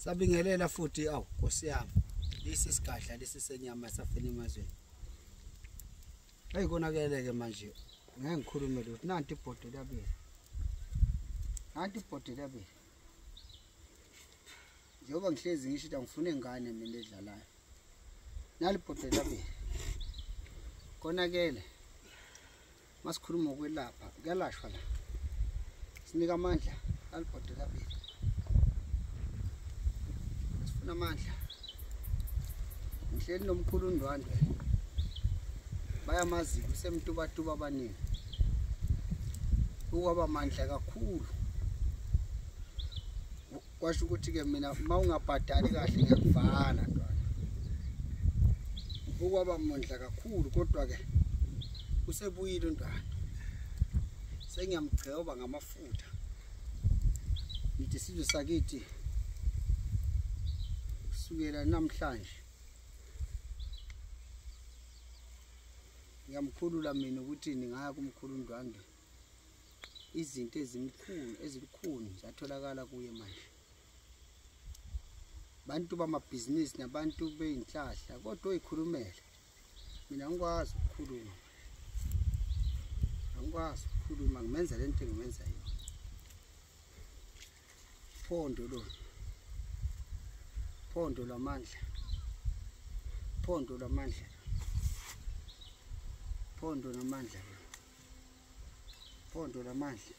Sabingelela futhi awu Nkosi yami. Lesi sigadla lesi senyama safela emazweni. Hey konakeleke manje. Ngeke ngikhulume lutho. Nanti ibhodo liyabila. Nanti ibhodo liyabila. Njengoba ngihlezi ngisho ukuthi angifune ingane mina edlalayo. Nali ibhodo liyabila. Konakele. Masikhuluma ngokwelapha, kuyalashwa la. Sinika amandla, alibhodo liyabila. Sifuna amandla. Ngihleli nomkhulu uNdwandwe. Bayamazi usemtubatuba abaningi. Ukwaba amandla kakhulu. Kwasho ukuthi ke mina mawungabhadali kahle ngiyakuvala ntwana. Ukwaba amandla kakhulu kodwa ke usebuyile uNdwandwe. Sengiyamgcoba ngamafutha. Ngithi sizwe sakithi kusukela namhlanje ngiyamkhulula mina ukuthi ningaya kumkhulu uNdwandwe. Izinto ezimkhulu ezilukhuni zatholakala kuye manje. Bantu bamabhizinisi nabantu beyinhlahla kodwa oyikhulumela. Mina angikwazi ukukhuluma. Angikwazi ukukhuluma ngimenza lento engimenza yona. Phondo lo. Phondo lwamandla. Phondo lwamandla. Phondo lamandla. Phondo lamandla.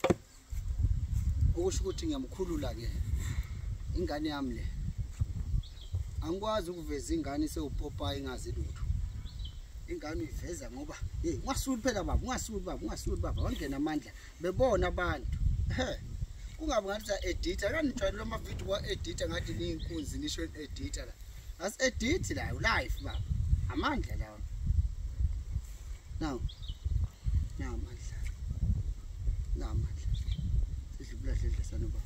Okusho ukuthi ngiyamkhulula ke ingane yami le. Angikwazi ukuveza ingane sewupopayi ingazi lutho. Ingane uyiveza ngoba hey ungasuli phela baba, ungasuli baba, ungasuli baba, wangena amandla bebona abantu. He. Kungabe ngathi sa editor kanijwayele ama video kwa editor ngathi niyinkunzi nisho editor la. As edit la live baba. Amandla lawa. Now. Now amandla. Now amandla. Sidlubula dledla sanoba.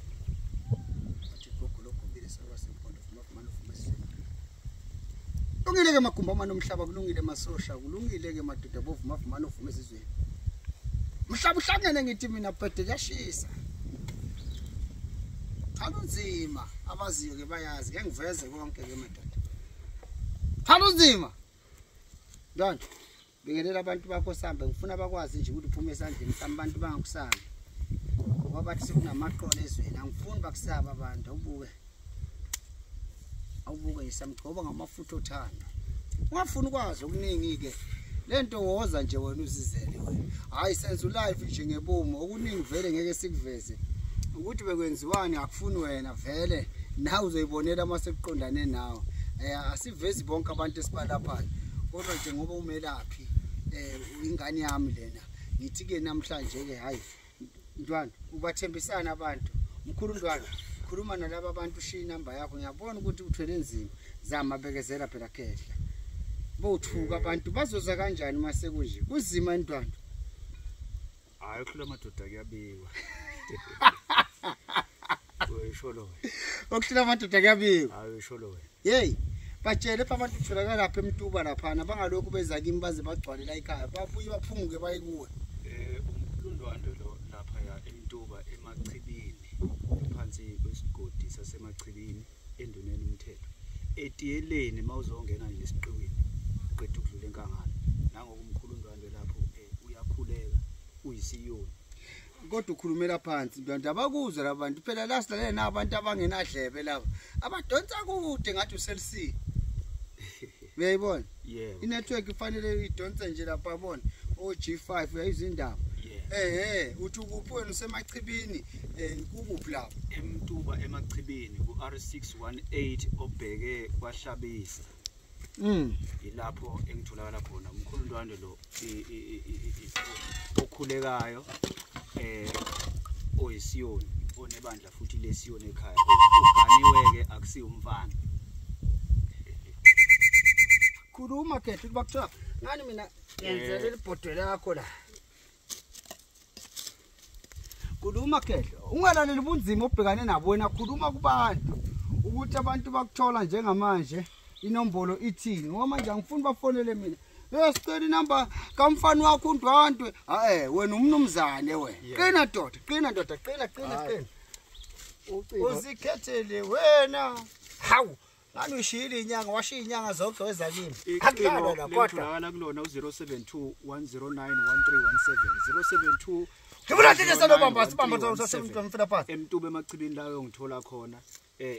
Athi gogo lokho saba sempondo vuma vuma esizweni. Kulungile ke magumba amane omhlaba, kulungile masosha, kulungile ke madoda bovuma vuma novuma esizweni. Mhlaba uhlangene ngithi mina bhede kuyashisa. Cha kunzima, abaziyo ke bayazi, ngeke ngiveze konke ke madoda. Cha kunzima. Ndwandwe, bingelela abantu bakho sambe, ngifuna bakwazi nje ukuthi uphume esandleni sami abantu bangakusabi. Ngoba bathi sekunamaqolo ezweni, angifuni bakusaba abantu, awubuke. Awubuke ngisamgcoba ngamafutha othando. Ungafuni ukwazi okuningi ke. Lento woza nje wena uzizele wena. Hayi senza live nje ngebomo, okuningi vele ngeke sikuveze. Ukuthi bekwenziwani akufuni wena vele nawe uzoyibonela mase kuqondane nawe. Asivezi bonke abantu esibalaphayo. Kodwa nje ngoba umelaphi ingane yami lena. Ngithi ke namhlanje ke hayi Ndwandwe ubathembisana abantu. Mkhulu Ndwandwe khuluma nalaba abantu ushiya inamba yakho ngiyabona ukuthi uthwele nzima. Zama bekezela phela khehla. Bothuka abantu bazoza kanjani mase kunje? Kuzima Ndwandwe. Hayi ukuhlula amadoda kuyabikwa. Uyisho lo. Ukuhlula amadoda kuyabikwa. Hayi uyisho lo wena. Hey, batshele pha abantu kutholakala lapha eMtuba laphana bangalokhu beza kimi baze bagcwale la ekhaya. Babuye baphunguke baye kuwe. Umkhulu Ndwandwe lo lapha ya eMtuba eMachibini phansi kwesigodi saseMachibini enduneni umthetho. Etiyeleni mawuzongena nje esiqiwini uqeda ukudlula enkangala. Nangokumkhulu Ndwandwe lapho uyakhuleka uyisiyoni. Kodwa ukhulumela phansi Ndwandwe abakuzwa labantu phela la silalele nabantu abangenadlebe laba abadonsa kude ngathi uselc. Uyayibona? Yebo. Inetwork ifanele idonse nje lapha yabona o G5 uyayizwa indaba. Uthi ukuphi wena useMachibini kukuphi lapho? eMtuba eMachibini ku R618 obheke kwaHlabisa. Ilapho engitholakala khona umkhulu Ndwandwe lo okhulekayo oyisiyoni onebandla futhi lesiyoni ekhaya uganiwe ke akusiyo umfana. Khuluma khethu bakuthiwa ngani mina ngenzele libhodwe lakho la. Khuluma khethu ungalaleli ubunzima obhekane nabo wena, khuluma kubantu ukuthi abantu bakuthola njengamanje inombolo ithini ngoba manje angifuni bafonele mina. Sicela inamba kamfana wakho uNdwandwe. Wena umnumzane wena. Qina doda, qina ndoda, qina qina qina. Uzikhethele wena. Hawu, ngani uyishiyile inyanga, washiya inyanga zonke weza kimi. Akudlalwa la kodwa. Kodwa kulona u072 109 1317 072. Ngibona nje salobamba sibamba sasemfela phansi. Emtuba emachibini la uyongithola khona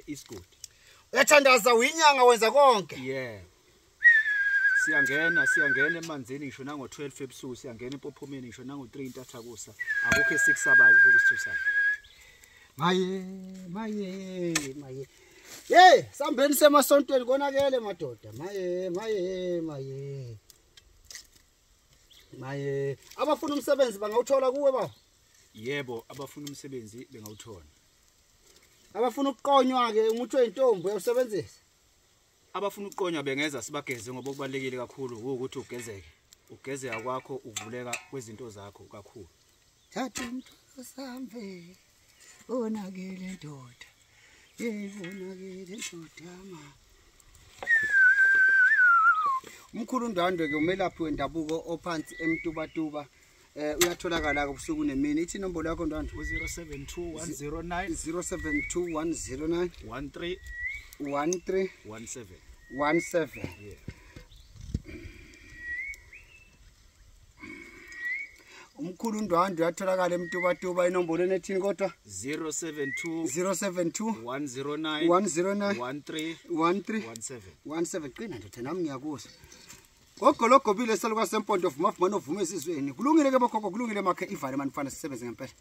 isigodi. Uyathandaza uyinyanga wenza konke. Yeah. Siyangena emanzini ngisho nango 12 ebusuku, siyangena empophomeni ngisho nango 3 intathakusa. Akukho esikusaba, akukho kusithusayo. Maye, maye, maye. Hey, sambeni semasontweni konakele madoda. Maye, maye, maye. Maye, abafuna umsebenzi bangawuthola kuwe baba? Yebo, abafuna umsebenzi bengawuthola. Abafuna ukuqonywa ke umuthi weintombi uyawusebenzisa? Abafuna ukuqonywa bengeza sibageze ngoba kubalekile kakhulu ukuthi ugezeke. Ugezeka kwakho uvuleka kwezinto zakho kakhulu. Thatha umthwalo sambe onakele ndoda. Yebo onakele ndoda ma. Umkhulu Ndwandwe ke umelaphi wendabuko ophansi eMtubatuba. Uyatholakala ke ubusuku nemini. Ithi inombolo yakho Ndwandwe? 072 109 072 109 13 13 17 17. Yeah. Umkhulu Ndwandwe uyatholakala eMtubatuba, inombolo enethini kodwa? 072 072 109 109 13 13 17 17. Qina ndoda nami ngiyakuzwa. Gogologobile salukazi sempondo vuma vuma novuma esizweni. Kulungile ke bokhokho, kulungile makhe ivale manifana sisebenze ngempela.